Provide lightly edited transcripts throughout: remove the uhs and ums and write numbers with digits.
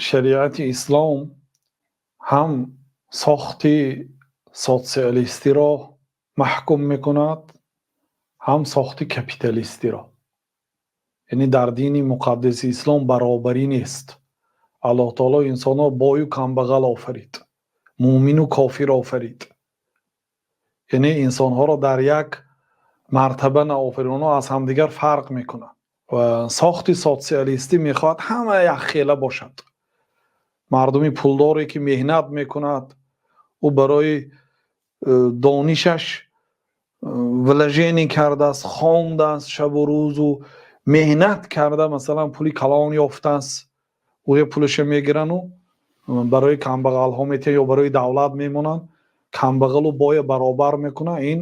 Шариати ислом ҳам сохти социалистиро маҳкум мекунад, ҳам сохти капиталистиро. Яъне дар дини муқаддаси ислом баробарӣ нест. Аллоҳ таоло инсонро бою камбағал офарид, мӯъмину кофир офарид. Яъне инсонҳоро дар як мартаба наофарид, онҳо аз ҳамдигар фарқ мекунанд. Ва сохти социалистӣ мехоҳад ҳама якхела бошад. Мардуми пулдоре ки меҳнат мекунад, ӯ барои донишаш вложение кардааст, хондааст шабу рӯзу меҳнат карда, масалан, пули калон ёфтааст, ӯя пулаша мегирану барои камбағалҳо метиҳад ё барои давлат мемонанд, камбағалу боя баробар мекунад, ин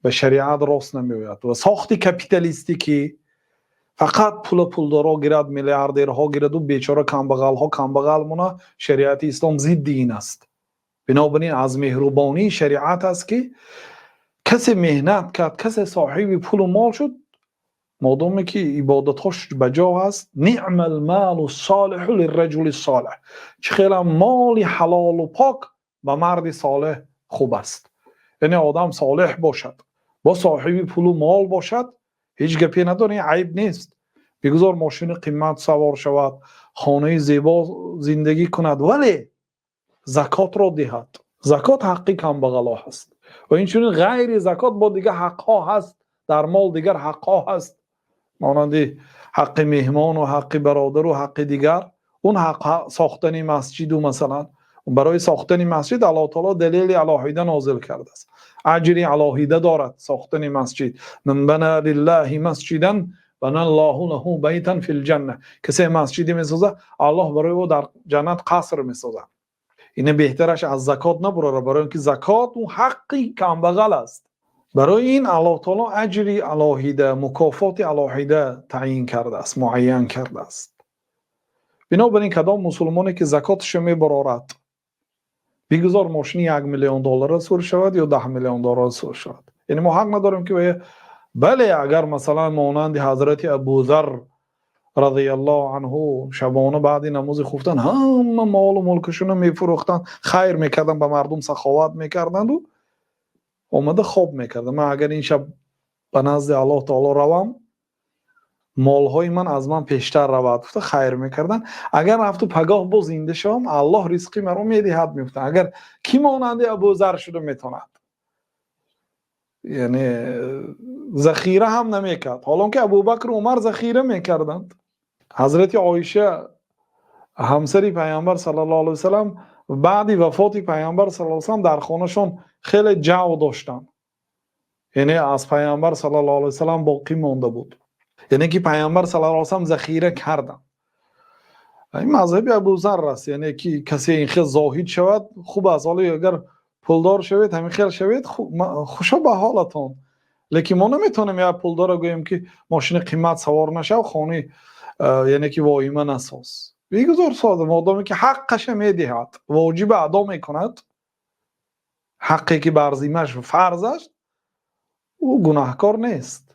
ба шариат рост намеояд. Ва сохти капиталистӣ, ки фақат пула пулдорҳо гирад, миллиардерҳо гираду бечора камбағалҳо камбағал монад, шариати ислом зидди ин аст. Бинобар ин аз меҳрубонии шариат аст, ки касе меҳнат кард, касе соҳиби пулу мол шуд, модоме ки ибодатҳош ба ҷо аст. نعم المال الصالح للرجل الصالح. Чӣ хелам моли ҳалолу пок ба марди солеҳ хуб аст. Яъне одам солеҳ бошад, бо соҳиби пулу мол бошад, ҳеҷ гапе надорад, ин айб нест. Бигузор мошини қимат савор шавад, хонаи зебо зиндагӣ кунад, вале закотро диҳад. Закот ҳаққи камбағало ҳаст ва инчунин ғайри закот бо дигар ҳаққҳо ҳаст, дар мол дигар ҳаққҳо ҳаст, монанди ҳаққи меҳмону ҳаққи бародару ҳаққи дигар. Он ҳақ, сохтани масҷиду, масалан, барои сохтани масҷид Аллоҳ таоло далели алоҳида нозил кардааст, аҷри алоҳида дорад сохтани масҷид. من بنى لله مسجدا بنى الله له بيتا في الجنة. Касе масҷиде месозад, Аллоҳ барои ӯ дар ҷаннат қаср месозад. Ина беҳтараш аз закот набурора, барои он ки закот он ҳаққи камбағал аст. Барои ин Аллоҳ таоло аҷри алоҳида, мукофоти алоҳида таъйин кардааст, муайян кардааст. Бинобар ин кадом мусулмоне ки закоташо мебарорад, бигузор мошини 1 миллион доллара сур шавад ё 10 миллион доллара сур шавад, яъне мо ҳақ надорем ки, бале, агар масалан монанди ҳазрати Абузар разияллоҳу анҳу шабона баъди намози хуфтан ҳама молу мулкашонро мефурӯхтанд, хайр мекарданд, ба мардум саховат мекарданду омада хоб мекарданд. Ман агар ин шаб ба назди Аллоҳ таоло равам, молҳои ман аз ман пештар равад, гуфта хайр мекарданд. Агар рафту пагоҳ боз зинда шавам, Аллоҳ ризқи маро медиҳад, мегуфтанд. Агар кӣ монанди Абузар шуда метавонад? Яъне захира ҳам намекард, ҳолон ки Абубакру Умар захира мекарданд. Ҳазрати Оиша, ҳамсари Пайғамбар саллаллоҳу алайҳи васаллам, баъди вафоти Пайғамбар саллаллоҳу алайҳи васаллам дар хонашон хеле ҷав доштанд, яъне аз Пайғамбар саллаллоҳу алайҳи васаллам боқӣ монда буд, яъне ки Пайғамбар саллаллоҳу алайҳи васаллам захира карданд. Ин мазҳаби Абузар аст, яъне ки касе ин хел зоҳид шавад, хуб аст. Ҳоло агар пулдор шавед, ҳамин хел шавед, хушо ба ҳолатон, лекин мо наметавонем як пулдорро гӯем, ки мошини қимат савор нашав, хонаи яъне ки воима насоз. Бигузор соза, модоме ки ҳаққаша медиҳад, воҷиба адо мекунад, ҳаққе ки бар зиммаш фарз аст, ӯ гунаҳкор нест.